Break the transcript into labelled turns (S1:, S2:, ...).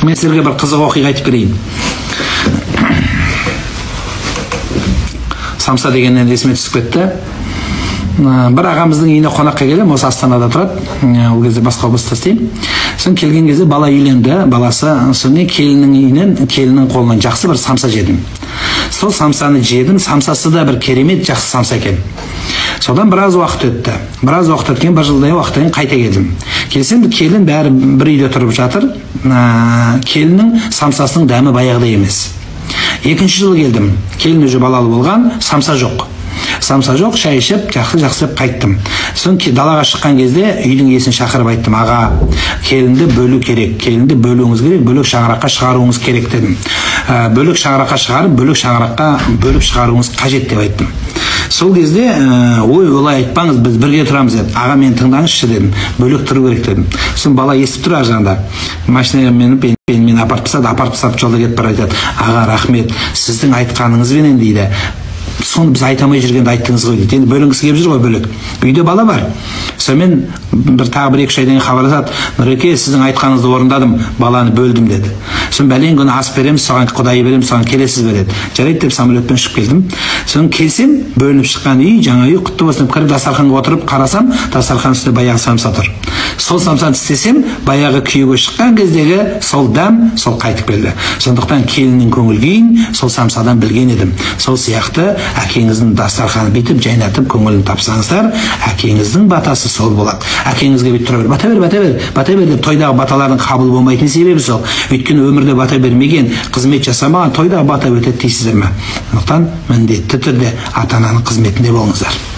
S1: Мен сіздерге бір қызық оқиға айтып берейін. Самса дегеннен есіме түсіп кетті. Бір ағамыздың үйіне қонаққа келемін, осы Астанада тұрады, ол кезде басқа облыста істеймін. Сосын келген кезде бала үйленді, баласы, содан келіннің үйінен, келіннің қолынан жақсы бір самса жедім. Сол самсаны жедім, самсасы да бір керемет жақсы самса екен. Содан біраз уақыт өтті. Біраз уақыт өткен, бір жылдай уақыттан кейін қайта келдім. Келсем, келін бәрі бір үйде тұрып жатыр. Келіннің самсасының дәмі баяғыдай емес. Екінші жылы келдім. Келін уже балалы болған, самса жоқ. Самса жоқ, шай ішіп, жақсы-жақсы қайттым. Сосын далаға шыққан кезде үйдің иесін шақырып айттым: аға, келінді бөлу керек, келінді бөлуіңіз керек, бөлек шаңыраққа шығаруыңыз керек дедім. Бөлек шаңыраққа шығарып, бөлек шаңыраққа бөліп шығаруыңыз қажет деп айттым. Сол кезде, ой, олай айтпаңыз, біз бірге тұрамыз деді. Аға, мені тыңдаңызшы дедім, бөлек тұру керек дедім. Сосын бала естіп тұр ар жағында. Машинаға мініп, мені апарып тастады, апарып тастап жолда кетіп бара жатады. Аға, рахмет, сіздің айтқаныңызбенен дейді. Соны біз айта алмай жүргенде айттыңыз ғой дейді. Енді бөлінгісі келіп жүр ғой бөлек. Үйде бала бар. Сонымен бір тағы бір екі үш айдан кейін хабарласады. Нұреке, сіздің айтқаныңызды орындадым, баланы бөлдім деді. Сосын бәлен күні ас береміз, соған құдайы береміз, соған келесіз бе деді. Жарайды деп самолетпен ұшып келдім. Сосын келсем, бөлініп шыққан үй, жаңа үй құтты болсын деп кіріп дастарханға отырып қарасам, дастархан үстінде баяғы самса тұр. Сол самсаны тістесем, баяғы күйеуге шыққан кездегі сол дәм, сол қайтып келді. Сондықтан келіннің көңіл күйін сол самсадан білген едім. Сол сияқты әкеңіздің дастарханын бүйтіп жайнатып көңілін тапсаңыздар, әкеңіздің батасы сол болады. Әкеңізге бүйтіп тұра бер, бата бер, бата бер, бата бер деп тойдағы баталардың қабыл болмайтын себебі сол. Өйткені өмірде бата бермеген, қызмет жасамаған тойдағы бата өтеді дейсіздер ме? Сондықтан міндетті түрде ата-ананың қызметінде болыңыздар.